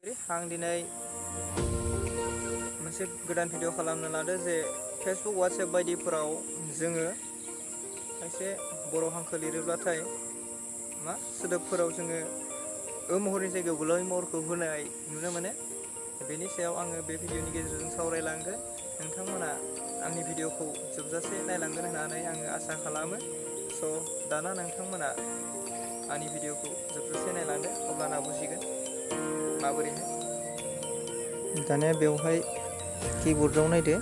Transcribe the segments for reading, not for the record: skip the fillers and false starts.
आं दिनै मोनसे गोदान भिडिअ खालामनो लादो जे फेसबुक वाट्सएप बायदिफोराव जोङो खायसे बर' हांखो लिरोब्लाथाय सोदोबफोराव जोङो महरनि जायगायाव गोलाव महरखौ होनाय नुनो मोनो। बेनि सायाव आङो बे भिडिअनि गेजेरजों सावरायलांगोन। नोंथांमोना आंनि भिडिअखौ जोबजासे नायलांगोन होननानै आङो आसा खालामो। दाना नोंथांमोना आंनि भिडिअखौ जोबजासे नायलांदो, अब्लाना बुजिगोन माबोरैहाय। दानिया बेवहाय कीबोर्डआव नायदो,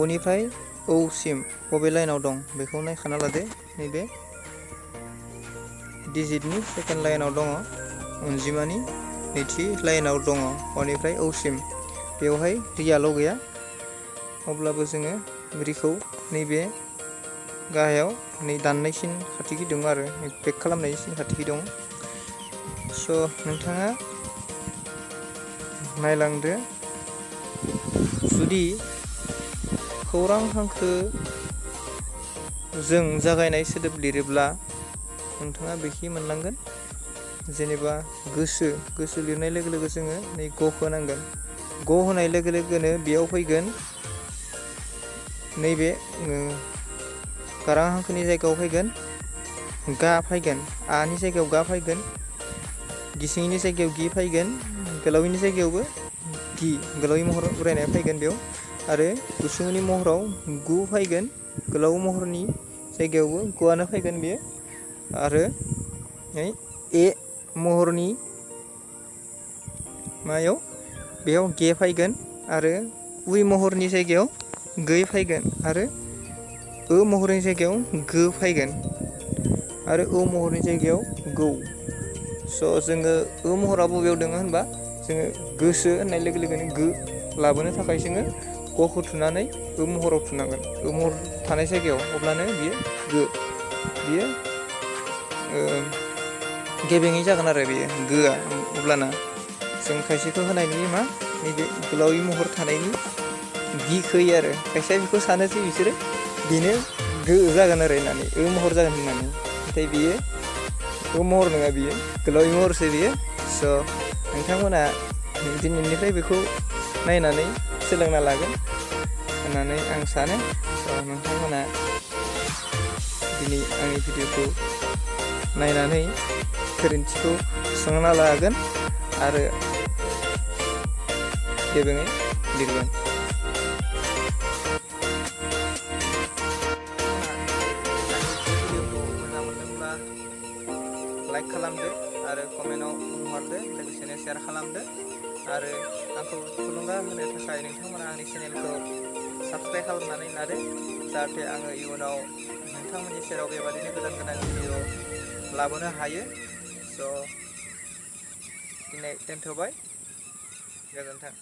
अनिफ्राय औ सिम बबे लाइनाव दं बेखौ नायखाना लादो। नैबे डिजिटनि सेकेन्ड लाइनाव दङ, अनजिमानि नैथि लाइनाव दङ अनिफ्राय औ सिम। बेवहाय रियाल' गैया, अब्लाबो जोङो रिखौ नैबे गाहायाव नै दाननायसिन खाथिखि दं आरो बेक खालामनायसिन खाथिखि दं। नोंथाङा नायलांदो। जुदि खौरां हांखो जों जागायनाय सोदोब लिरोब्ला नोंथाङा बेखि मोनलांगोन। जेनेबा गोसो लिरनाय लोगो लोगो जोङो नै ग होनांगोन। ग होनाय लोगो लोगोनो बेयाव फैगोन नैबे गारां हांखोनि जायगायाव फैगोन गा फैगोन, आनि जायगायाव गा फैगोन, गिसिङिनि जायगायाव गि फैगोन, गोलावैनि जायगायावबो गि गोलावै महर उरायनाया फैगोन बेयाव, आरो गुसुंनि महराव गु फैगोन, गोलाव महरनि जायगायावबो गुआनो फैगोन बेयो, आरो ए महरनि बेयाव गे फैगोन, आरो उइ महरनि जायगायाव गै फैगोन, आरो महरनि जायगायाव गो फैगोन, आरो महरनि जायगायाव गौ। जोङो महरा बबेयाव दङ होनबा जोङो गोसो होननाय लोगो लोगोनो गो लाबोनो थाखाय जोङो गखौ थुनानै महराव थुनांगोन, महर थानाय जायगायाव, अब्लानो बियो गो। बियो गेबेङै जागोन आरो बेयो गोआ। अब्लाना जों खायसेखौ होनाय नुयो नैबे गोलावै महर थानायनि गिखै आरो खायसेया बेखौ सानो जे बिसोरो बेनो गो जागोन आरो होननानै महर जागोन होननानै, नाथाय बेयो महर नङा, बियो गोलावै महरसो बियो। नोंथांमोना दिनैनिफ्राय बेखौ नायनानै सोलोंना लागोन होननानै आं सानो। नोंथांमोना दिनै आंनि भिडिअखौ नायनानै गोरोन्थिखौ सुस्रांना लागोन आरो गेबेङै लिरगोन। भिडिअखौ मोजां मोनदोंब्ला लाइक खालामदो आरो कमेन्टआव बुंहरदो, लोगोसेनो शेयार खालामदो, आरो आंखौ थुलुंगा होनो थाखाय नोंथांमोना आंनि चेनेलखौ साबस्क्राइब खालामनानै लादो, जाहाथे आङो इयुनाव नोंथांमोननि सेराव बेबादिनो गोदान गोदान भिडिअ लाबोनो हायो। दिनै दोनथ'बाय, गोजोन्थों।